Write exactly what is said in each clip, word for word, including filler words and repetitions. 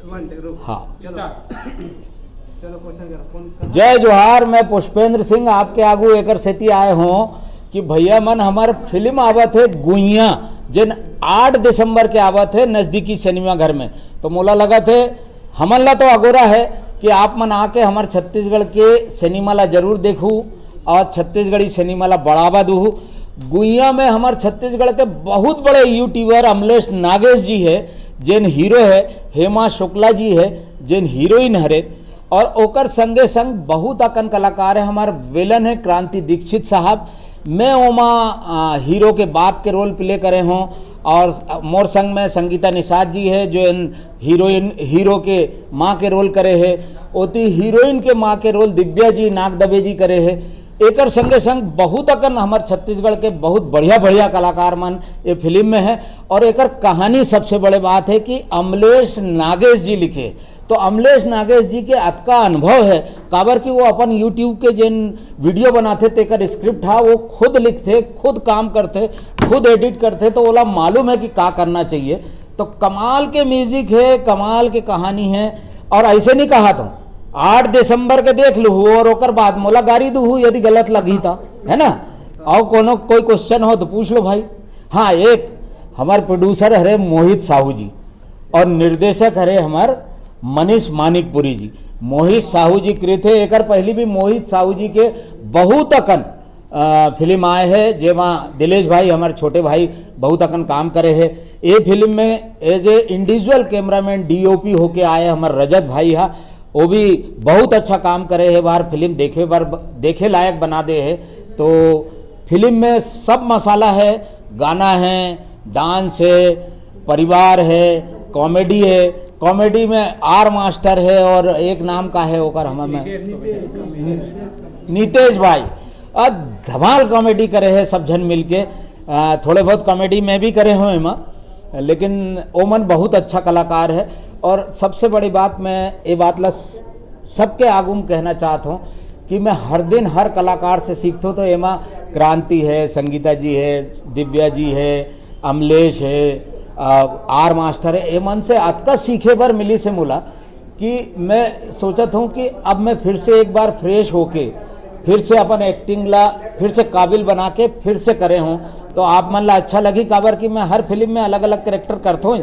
हाँ। चलो, क्वेश्चन करो। जय जोहार, मैं पुष्पेंद्र सिंह आपके आगू एकर सेती आए हों कि भैया मन, हमर फिल्म आवत हे गुइया, जेन आठ दिसंबर के आवत हे नजदीकी सिनेमा घर में। तो मोला लगत हे, हमन ला तो अगोरा हे कि आप मन आके हमर छत्तीसगढ़ के सिनेमा ला जरूर देखू और छत्तीसगढ़ी सिनेमा ला बढ़ावा दूहू। गुइया में हमर छत्तीसगढ़ के बहुत बड़े यूट्यूबर अमलेश नागेश जी हे, जेन हीरो हे, हेमा शुक्ला जी हे, जेन हीरोइन हरे, और ओकर संगे संग बहुत अकन कलाकार हे। हमर विलन हे क्रांति दीक्षित साहब, मैं ओमा, आ, हीरो के बाप के रोल प्ले करे हों, और मोर संग में संगीता निषाद जी हे, जो इन हीरोइन, हीरो के माँ के रोल करे हे। ओती हीरोइन के माँ के रोल दिव्या जी नाग दबे जी करे हे। एकर संगे संग बहुत अकन हमर छत्तीसगढ़ के बहुत बढ़िया बढ़िया कलाकार मन ये फिल्म में हे। और एकर कहानी, सबसे बड़े बात हे कि अमलेश नागेश जी लिखे। तो अमलेश नागेश जी के अतका अनुभव हे, काबर कि वो अपन YouTube के जेन वीडियो बनाथे, तेकर स्क्रिप्ट हा वो खुद लिखथे, खुद काम करथे, खुद एडिट करथे, तो ओला मालूम हे कि का करना चाहिए। तो कमाल के म्यूजिक हे, कमाल के कहानी हे। और ऐसे नहीं कहा तो आठ दिसंबर के देख लूहू और ओकर बाद मोला गारी दूहू यदि गलत लगही तो, है ना? और कोनो कोई क्वेश्चन हो तो पूछ लो भाई। हाँ, एक हमर प्रोड्यूसर हरे मोहित साहू जी, और निर्देशक हरे हमर मनीष मानिकपुरी जी। मोहित साहू जी कृत हे, एकर पहली भी मोहित साहू जी के बहुत अकन, अ, फिल्म आए हे, जेमा दिलेश भाई, हमर छोटे भाई, बहुत अकन काम करे हे। ये फिल्म में as a individual cameraman, DOP होके आए हमर रजत भाई हा, वो भी बहुत अच्छा काम करे हे। बार फिल्म देखे बर, देखे लायक बना दे हे। तो फिल्म में सब मसाला हे, गाना हे, डांस हे, परिवार हे, कॉमेडी हे। कॉमेडी में आर मास्टर हे और एक नाम का हे ओकर, हमर में नितेश भाई, अ, धमाल कॉमेडी करे हे सब झन मिलके। अ, थोड़े बहुत कॉमेडी मैं भी करे हों एमा, लेकिन ओमन बहुत अच्छा कलाकार हे। और सबसे बड़ी बात, मैं ये बात ला स-, सबके आगू में कहना चाहत हों कि मैं हर दिन हर कलाकार से सीखथों। तो एमा क्रांति हे, संगीता जी हे, दिव्या जी हे, अमलेश हे, अ, आर मास्टर हे, एमन से अतका सीखे बर मिलिस हे मोला कि मैं सोचत हों कि अब मैं फिर से एक बार फ्रेश होके फिर से अपन एक्टिंग ला फिर से काबिल बना के फिर से करे हों, तो आप मन ला अच्छा लगही, काबर कि मैं हर फिल्म में अलग-अलग कैरेक्टर करत हों।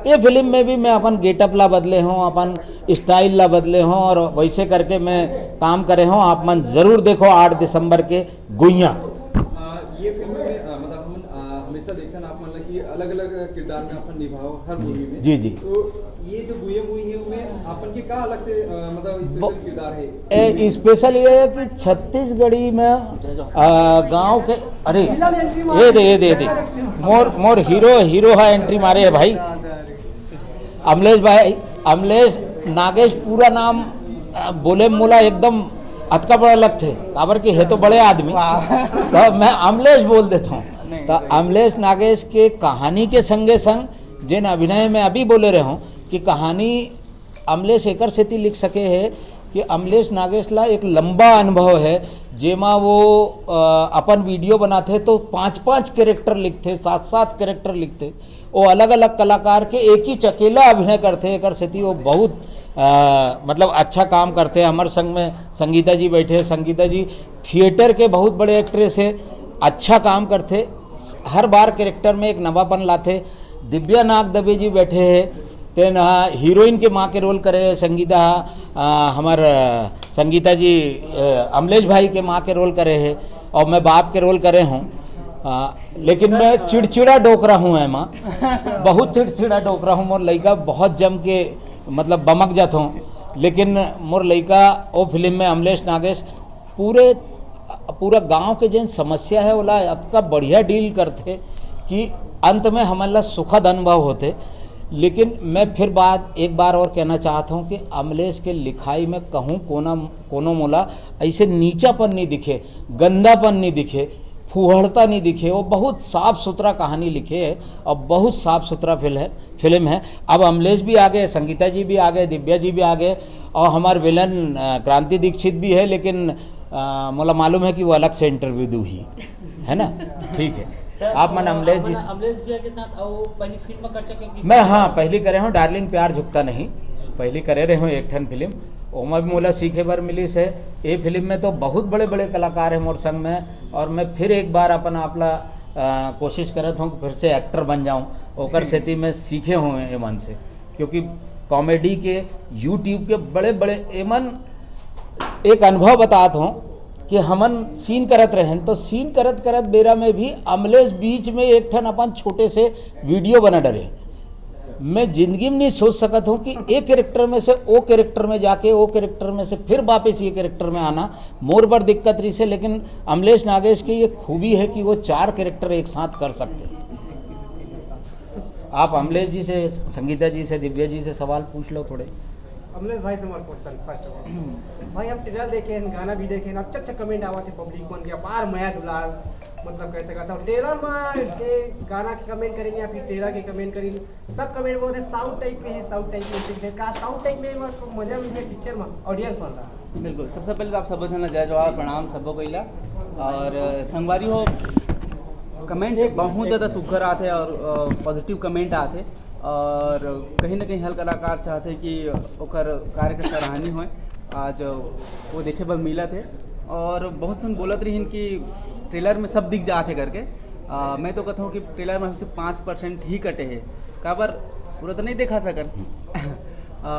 ये फिल्म में भी मैं अपन गेटअप ला बदले हों, अपन स्टाइल ला बदले हों और वैसे करके मैं काम करे हों। आप मन जरूर देखो आठ दिसंबर के गुइया। अ, ये फिल्म में, अ, मतलब हम, अ, हमेशा देखथन आप मन ला कि अलग-अलग किरदार में अपन निभाओ हर जी, मूवी में। जी, जी। तो ये जो गुइया मूवी हे, उनमें अपन के का अलग से, अ, मतलब ब-, स्पेशल किरदार हे? ए, स्पेशल ये हे कि छत्तीसगढ़ी में, अ, गाँव के, अरे, ये दे, ये दे, ये दे। मोर, मोर हीरो, हीरो हा एंट्री मारे हे भाई। अमलेश भाई, अमलेश नागेश पूरा नाम, अ, बोले मोला एकदम अतका बड़ा लगथे, काबर कि हे तो बड़े आदमी, वाह। तो मैं अमलेश बोल देथों। नहीं, तो सही। अमलेश नागेश के कहानी के संगे संग जेन अभिनय में अभी बोले रहे हों कि कहानी अमलेश एकर सेती लिख सके हे कि अमलेश नागेश ला एक लंबा अनुभव हे, जेमा वो, अ, अपन वीडियो बनाथे तो पांच-पांच कैरेक्टर लिखथे, सात-सात कैरेक्टर लिखथे। वो अलग-अलग कलाकार के एक ही चकेला अभिनय करथे, एकर सेती वो बहुत, अ, मतलब अच्छा काम करथे। हमर संग में संगीता जी बैठे, संगीता जी थिएटर के बहुत बड़े एक्ट्रेस हे, अच्छा काम करथे, हर बार कैरेक्टर में एक नवापन लाथे। दिव्या नाग दबे जी बैठे हे, तेन ह हीरोइन के माँ के रोल करे हे, संगीता ह, अ, हमर, अ, संगीता जी, अ, अमलेश भाई के माँ के रोल करे हे, और मैं बाप के रोल करे हों। अ, लेकिन मैं चिड़चिड़ा डोकरा हों एमा, बहुत चिड़चिड़ा डोकरा हों। मोर लइका बहुत जम के, मतलब, बमक जात हों, लेकिन मोर लइका ओ फिल्म में अमलेश नागेश पूरे, पूरा गांव के जेन समस्या हे, ओला अतका बढ़िया डील करथे कि अंत में हमन ला सुखद अनुभव होथे। लेकिन मैं फिर बात, एक बार और कहना चाहत हों कि अमलेश के लिखाई में कहूँ कोना, कोनो मोला ऐसे नीचापन नहीं दिखे, गंदापन नहीं दिखे, फुहड़ता नहीं दिखे। वो बहुत साफ सुथरा कहानी लिखे हे और बहुत साफ सुथरा फिल्म हे, फिल्म हे। अब अमलेश भी आ गए, संगीता जी भी आ गए, दिव्या जी भी आ गए और हमार विलन, अ, क्रांति दीक्षित भी हे, लेकिन, अ, मोला मालूम हे कि वो अलग से इंटरव्यू दूही, है ना? ठीक हे। सर, आप मन अमलेश जी से अमलेश भैया के साथ अउ पहली फिल्म कर चुके हो कि मैं, हाँ, पहली करे हों डार्लिंग प्यार झुकता नहीं, पहली करे रहे हूँ एक ठन फिल्म, ओमा भी मोला सीखे बर मिलिस हे। ये फिल्म में तो बहुत बड़े बड़े कलाकार हैं मोर संग में, और मैं फिर एक बार अपन आप ला अ, कोशिश करत हूँ कि फिर से एक्टर बन जाऊँ। ओकर सेती मैं सीखे हूँ एमन से, क्योंकि कॉमेडी के, यूट्यूब के बड़े बड़े एमन, एक अनुभव बतात हूँ कि हमन सीन करत रहेन, तो सीन करत करत बेरा में भी अमलेश बीच में एक ठन अपन छोटे से वीडियो बना डरे। मैं जिंदगी में नहीं सोच सकत हूँ कि एक कैरेक्टर में से ओ कैरेक्टर में जाके, ओ कैरेक्टर में से फिर वापस ये कैरेक्टर में आना मोर बर दिक्कत रही से, लेकिन अमलेश नागेश की ये खूबी है कि वो चार कैरेक्टर एक साथ कर सकते हैं। आप अमलेश जी से, संगीता जी से, दिव्या जी से सवाल पूछ लो थोड़े। अमलेश भाई से हमारा क्वेश्चन फर्स्ट ऑफ ऑल। भाई, हम ट्रेलर देखे हैं, गाना भी देखे हैं, अच्छा अच्छा कमेंट आवा थे पब्लिक मन के, अपार मया दुलार, मतलब कैसे कहता हूँ, ट्रेलर में के गाना के कमेंट करेंगे या फिर ट्रेलर के कमेंट करेंगे, सब कमेंट बोलते साउथ टाइप में है, साउथ टाइप में है। का साउथ टाइप में मतलब मजा मिले पिक्चर में, ऑडियंस मन ला? बिल्कुल, सबसे पहले तो आप सबो झन ला जय जोहार, प्रणाम सबो कोई ला। और अ, संगवारी हो, कमेंट बहुत ज़्यादा सुघर आते और पॉजिटिव कमेंट आते, और कहीं ना कहीं हर कलाकार चाहते कि ओकर कार्य के सराहनीय होए। आज वो देखे बर मिला थे, और बहुत सुन बोलत रहीन कि ट्रेलर में सब दिख जाते करके। आ, मैं तो कहता हूँ कि ट्रेलर में सिर्फ पाँच परसेंट ही कटे हैं, काबर पूरा तो नहीं दिखा सकन। आ,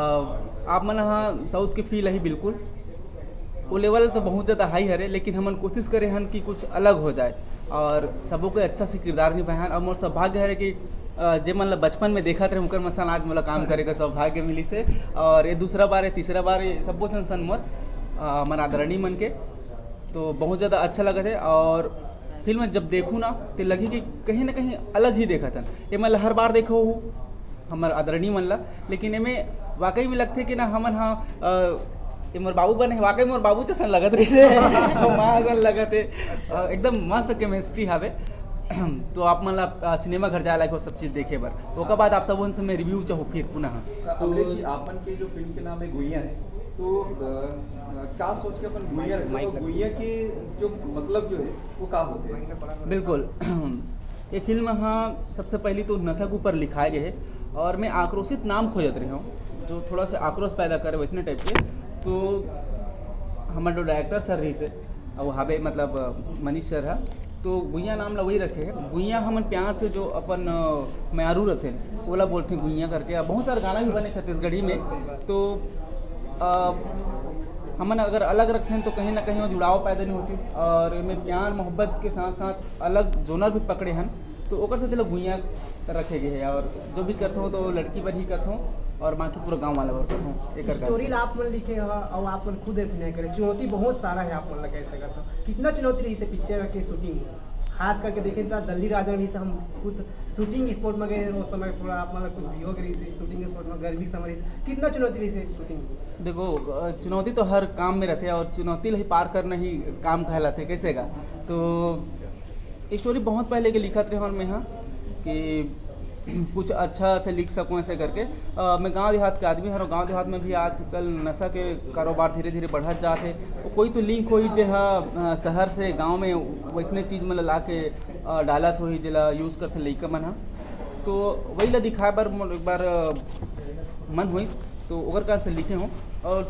आप मन हाँ साउथ के फील ही बिल्कुल, वो लेवल तो बहुत ज़्यादा हाई हरे, लेकिन हमन कोशिश करे हन कि कुछ अलग हो जाए और सबो के अच्छा से किरदार निभाए हन। और मोर सौभाग्य हरे कि अ, जे मन ला बचपन में देखत रहे, उनकर मसन आज मोला काम करे का सौभाग्य मिली से। और ये दूसरा बार है, तीसरा बार है, सबो सन सन मोर अ, हमर आदरणीय मन के, तो बहुत ज़्यादा अच्छा लगत है। और फिल्म जब देखूँ ना, तो लगी कि कहीं ना कहीं अलग ही देखत हन। ये मैं हर बार देखो हूँ हमर आदरणीय मन ला, लेकिन एमे वाकई में लगथे कि ना हमन हाँ अ, ये मोर बाबू बने, वाकई मोर बाबू जैसन लगत रहिसे। माँ जैसन लगत है। अ, एकदम मस्त केमिस्ट्री हवे। तो आप मन ला अ, सिनेमा घर जाए लायक हो सब चीज़ देखे बर। ओकर बाद आप सब उनसे मैं रिव्यू चाहूँ फिर पुनः। अमलेश जी, आप मन के जो फिल्म के नाम है गुइया है, तो अ, क्या सोच के अपन गुइया रखे? तो गुइया के जो मतलब जो है वो क्या होते हैं? बिल्कुल। ये फिल्म हाँ सबसे पहली तो नशा के ऊपर लिखाए गए है, और मैं आक्रोशित नाम खोजत रहे हूँ जो थोड़ा सा आक्रोश पैदा करे वैसने टाइप के। तो हमारे जो डायरेक्टर सर रही से, वो हवे मतलब अ, मनीष सर है, तो गुइया नाम ला वही रखे है। गुइया हमन प्यार से जो अपन अ, म्यारू रथे, ओला बोलथे गुइया करके। अब बहुत सारे गाना भी बने छत्तीसगढ़ी में, तो अ, हमन अगर अलग रखते हैं तो कहीं ना कहीं वो जुड़ाव पैदा नहीं होती। और मैं प्यार मोहब्बत के साथ साथ अलग जोनर भी पकड़े हन, तो ओकर से दिल गुइया रखे गए है। और जो भी करते हो तो लड़की बर ही करते हो और बाकी पूरा गांव वाला बर करते हो। एकर स्टोरी ला आप मन लिखे हो और आप मन खुद अभिनय करे, चुनौती बहुत सारा है आप मन ला कह सकत हो। कितना चुनौती रही से पिक्चर के शूटिंग में? खास करके देखें तो दल्ली राजा भी से हम खुद शूटिंग स्पॉट में गए हैं, उस समय थोड़ा आप मतलब कुछ भी हो गई से शूटिंग स्पॉट में गर्मी समय रही से, कितना चुनौती रही से शूटिंग? देखो अ, चुनौती तो हर काम में रहते हैं और चुनौती ला ही पार करना ही काम कहलाते कैसे का। तो स्टोरी बहुत पहले के लिखत रहे और मैं हाँ कि कुछ अच्छा से लिख सकूँ ऐसे करके। अ, मैं गांव देहात के आदमी हूँ, गांव देहात में भी आजकल नशा के कारोबार धीरे धीरे बढ़त जात है। तो कोई तो लिंक होई जे हा अ, शहर से गांव में वैसने चीज़ में ला के अ, डालत होही जेला यूज़ करथे लइका मन हा। तो वही ला दिखाए बर मोर एक बार अ, मन होइस, तो ओकर कारण से लिखे हूँ। और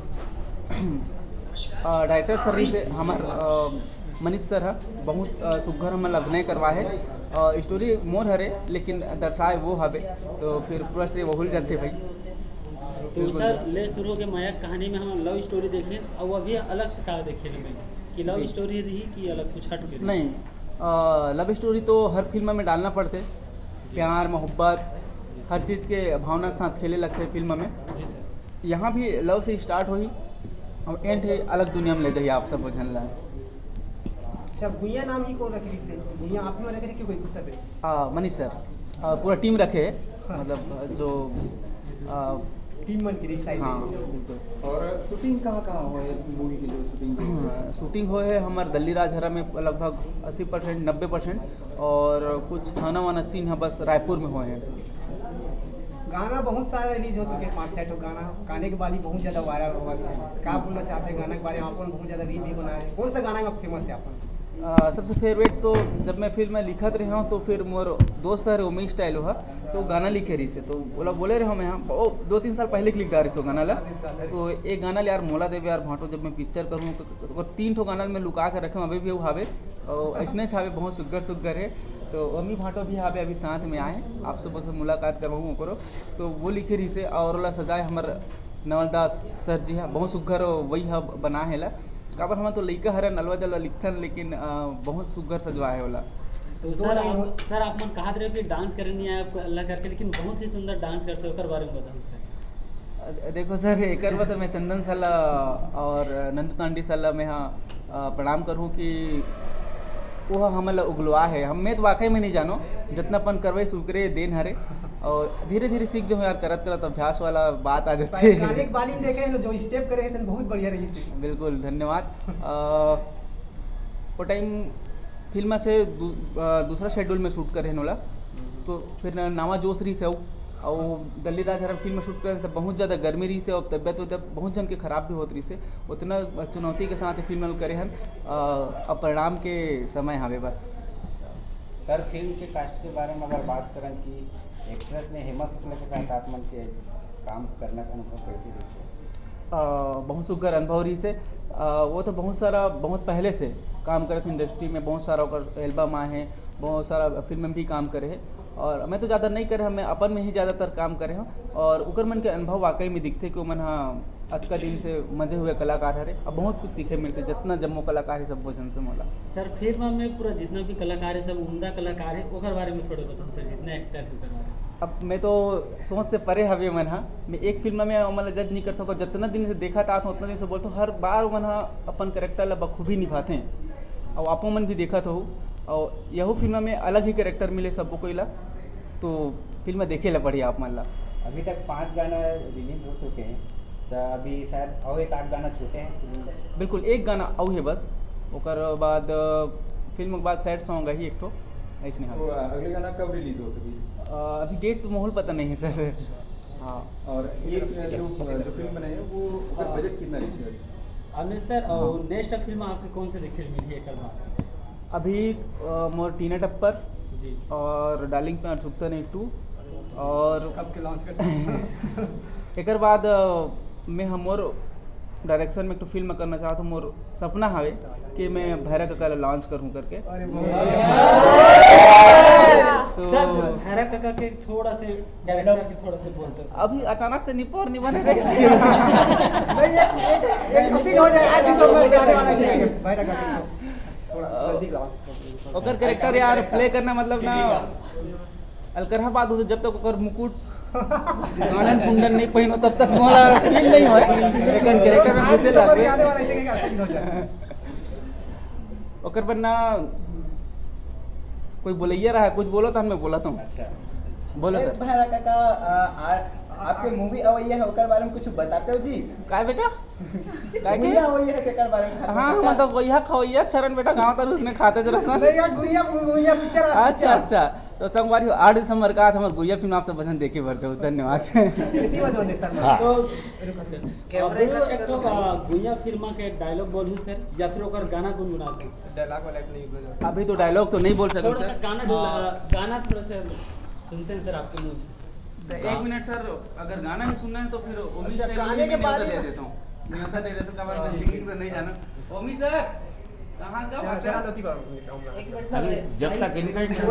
अ, डायरेक्टर सर रही से हमार अ, मनीष सर हा बहुत अ, सुघर हमन ला अभिनय करवा है। अ, स्टोरी मोर हरे लेकिन दर्शाए वो हवे, तो फिर पूरा से वहुल जानते भाई। तो सर, ले शुरू के माया कहानी में हम लव स्टोरी देखें और अभी अलग से का देखे हमें कि लव स्टोरी रही कि अलग कुछ हट के रही? नहीं, लव स्टोरी तो हर फिल्म में डालना पड़ते। प्यार मोहब्बत हर चीज़ के भावना के साथ खेले लगते फिल्म में। जी सर। यहाँ भी लव से स्टार्ट होही और एंड अलग दुनिया में ले जाइए आप सब झन ला। अच्छा, गुइया नाम ही कौन रखे से? गुइया आप ही रखे कि कोई दूसरा रहे? आ, मनीष सर, आ, पूरा टीम रखे है, मतलब जो आ, टीम मन के लिए साइड हाँ में। बिल्कुल। और शूटिंग कहाँ कहाँ हुआ है मूवी की जो शूटिंग हुई है? शूटिंग हुए है हमारे दल्ली राजहरा में लगभग अस्सी परसेंट, नब्बे परसेंट, और कुछ थाना वाना सीन है बस रायपुर में हुए हैं। गाना बहुत सारा रिलीज हो चुके हैं, पाँच छः ठो गाना। काने के बाली बहुत ज़्यादा वायरल हुआ था। क्या बोलना चाहते हैं गाना के बारे में? आप लोग बहुत ज़्यादा रील भी बना रहे हैं। कौन सा गाना में फेमस है आप लोग? अ, सबसे फेवरेट तो जब मैं फिल्म में लिखत रहे हूँ तो फिर मोर दोस्त हर उमेश स्टाइल हो, तो गाना लिखे रही से, तो बोला बोले रहे हूँ मैं, हाँ, वो दो तीन साल पहले के लिख डारे सो गाना ला। तो एक गाना ले यार, मोला देवे यार भांटो, जब मैं पिक्चर करूँ तो, तो तीन ठो गाना मैं लुका के रखे हूँ, अभी भी वो हावे और ऐसने छावे बहुत सुग्घर सुग्घर है। तो अमी भांटो भी हावे अभी साथ में आए, आप सब से मुलाकात करवाऊँ ओकरो। तो वो लिखे रही से और ओला सजाए हमर नवल दास सर जी हा, बहुत सुग्घर वही हा बना है ला। काबर हम तो लइका हरन, अलवा जलवा लिखथन, लेकिन अ, बहुत सुग्घर सजवाए हे ओला। तो सर आप, सर आप मन कहत रहे हो कि डांस करे नहीं आए आप अल्लाह करके, लेकिन बहुत ही सुंदर डांस करते हो, ओकर बारे में बताओ सर। अ, देखो सर, एकर बर तो मैं चंदन सर ला और नंदू तांडी सर ला मैं हा, अ, प्रणाम करूँ कि वो हमन ला उगलवा है। हम, मैं तो वाकई में नहीं जानो, जितना अपन करवाई सुकरे देन हरे। और धीरे धीरे सीख जाऊँ यार, करत करत अभ्यास वाला बात आ जाती है। गाने के बानी में देखे हैं तो जो स्टेप करे हैं तो बहुत बढ़िया रही थी। बिल्कुल, धन्यवाद। अ, वो टाइम फिल्म से दू-, अ, दूसरा शेड्यूल में शूट करे हैं ओला, तो फिर न-, नवा जोश रही से अउ, अउ दल्ली राज हर फिल्म शूट करे तो बहुत ज़्यादा गर्मी रही से और तबियत उबियत बहुत जन के खराब भी होत रही से, उतना चुनौती के साथ फिल्म करे हन। अ, अब परिणाम के समय हवे बस। सर, फिल्म के कास्ट के बारे में अगर बात करन कि एक्ट्रेस ने हेमा शुक्ला के साथ आप मन के काम करना का अनुभव कैसे रही? अ, बहुत सुघर अनुभव रही से। अ, वो तो बहुत सारा, बहुत पहले से काम करत इंडस्ट्री में, बहुत सारा ओकर एल्बम आए हैं, बहुत सारा फिल्म में भी काम करे हैं। और मैं तो ज़्यादा नहीं करे, मैं अपन में ही ज़्यादातर काम करे हूँ। और ओकर मन के अनुभव वाकई में दिखते कि वो मन हाँ अतका दिन से मजे हुए कलाकार हरे, अब बहुत कुछ सीखे मिलते, जितना जम्मो कलाकार है सब भोजन से मोला। सर, फिल्म में पूरा जितना भी कलाकार है, सब उमदा कलाकार है, ओकर बारे में थोड़े बताओ सर, जितना एक्टर है ओकर बारे में। अब मैं तो सोच से परे हवे मन हा, मैं एक फिल्म में ओमन ला जज नहीं कर सको, जितना दिन से देखा था उतना दिन से बोलता हूँ, हर बार ओमन हा अपन कैरेक्टर ला बखूबी निभाते हैं। और आपो मन भी देखा था, और यहू फिल्म में अलग ही कैरेक्टर मिले सबको कोई ला, तो फिल्म देखे ला पड़ी आप मन ला। अभी तक पांच गाना रिलीज हो चुके हैं, तो अभी शायद और एक आध गाना छूटे हैं फिल्म में। बिल्कुल, एक गाना अउ है बस, ओकर बाद, अ, फिल्म के बाद सैड सॉन्ग है एक ठो, ऐसने हम। तो अगले गाना कब रिलीज हो सकी? अ, अभी डेट तो माहौल पता नहीं है सर। हाँ। और ये जो, जो फिल्म बनाई है, वो, ओकर हाँ। बजट कितना रही सर? अमृत सर, और हाँ। नेक्स्ट फिल्म आपके कौन से देखे मिली है कल बात? अभी, अ, मोर टीना टप्पर जी। और डार्लिंग प्यार चुकता नहीं टू, और कब के लॉन्च करते हैं? एकर बाद, अ, मैं हमर डायरेक्शन में एक ठो फिल्म करना चाहत हूँ। मोर सपना हवे कि मैं भैरा कका ला लॉन्च करूँ करके। अरे तो सर, भैरा कका के थोड़ा से कैरेक्टर के थोड़ा से बोलते हैं सर। अभी अचानक से निपोर नहीं बने रहे। नहीं, एक, एक, एक अपील हो जाए, आज दिसंबर के आने वाला है, भैरा कका को थोड़ा नजदीक लाओ। ओकर कैरेक्टर यार प्ले करना मतलब ना, अलकरहा बात होथे, जब तक ओकर मुकुट आनंद कुंडन नहीं पहिनो तब तक मोला फील नहीं होय। लेकिन कैरेक्टर में घुसे लागबे। ओकर बर ना कोई बोलैया रहा, कुछ बोलो तो मैं बोला हूँ। अच्छा। बोलो सर। भैरा कका, आ, आ, आपके मूवी अवैया है, ओकर बारे में कुछ बताते हो जी? काय बेटा? काय के? गुइया अवैया है, तेकर बारे में हाँ, मतलब गुइया खवैया चरण बेटा गाँव तर उसने खाते जरा सा। नहीं यार, गुइया, गुइया पिक्चर आ, अच्छा, पिक्चर। अच्छा। तो संगवारी हो, आठ दिसंबर का आज हमर गुइया फिल्म आप सब बसन देखे भर जाओ। धन्यवाद। कितनी बजे होने सर? हाँ। तो रुको सर। कैमरे अब का एक ठो का गुइया फिल्म के डायलॉग बोलू सर, या फिर ओकर गाना गुनगुनाते हैं? डायलॉग वाला नहीं बोल। अभी तो डायलॉग तो नहीं बोल सकते थोड़ा सा सर। गाना ढूंढ, हाँ। गाना थोड़ा सा सुनते हैं सर आपके मुंह से। तो एक मिनट सर, अगर गाना ही सुनना है तो फिर ओमी अच्छा, से गाने के बाद न्योता दे देता हूँ। न्योता दे देता हूँ, कब मैं सिंगिंग तो नहीं जाना। ओमी सर, कहाँ का चला, भाषा? चला, नोती बाबू, एक मिनट। अरे, जब तक इनका इंटरव्यू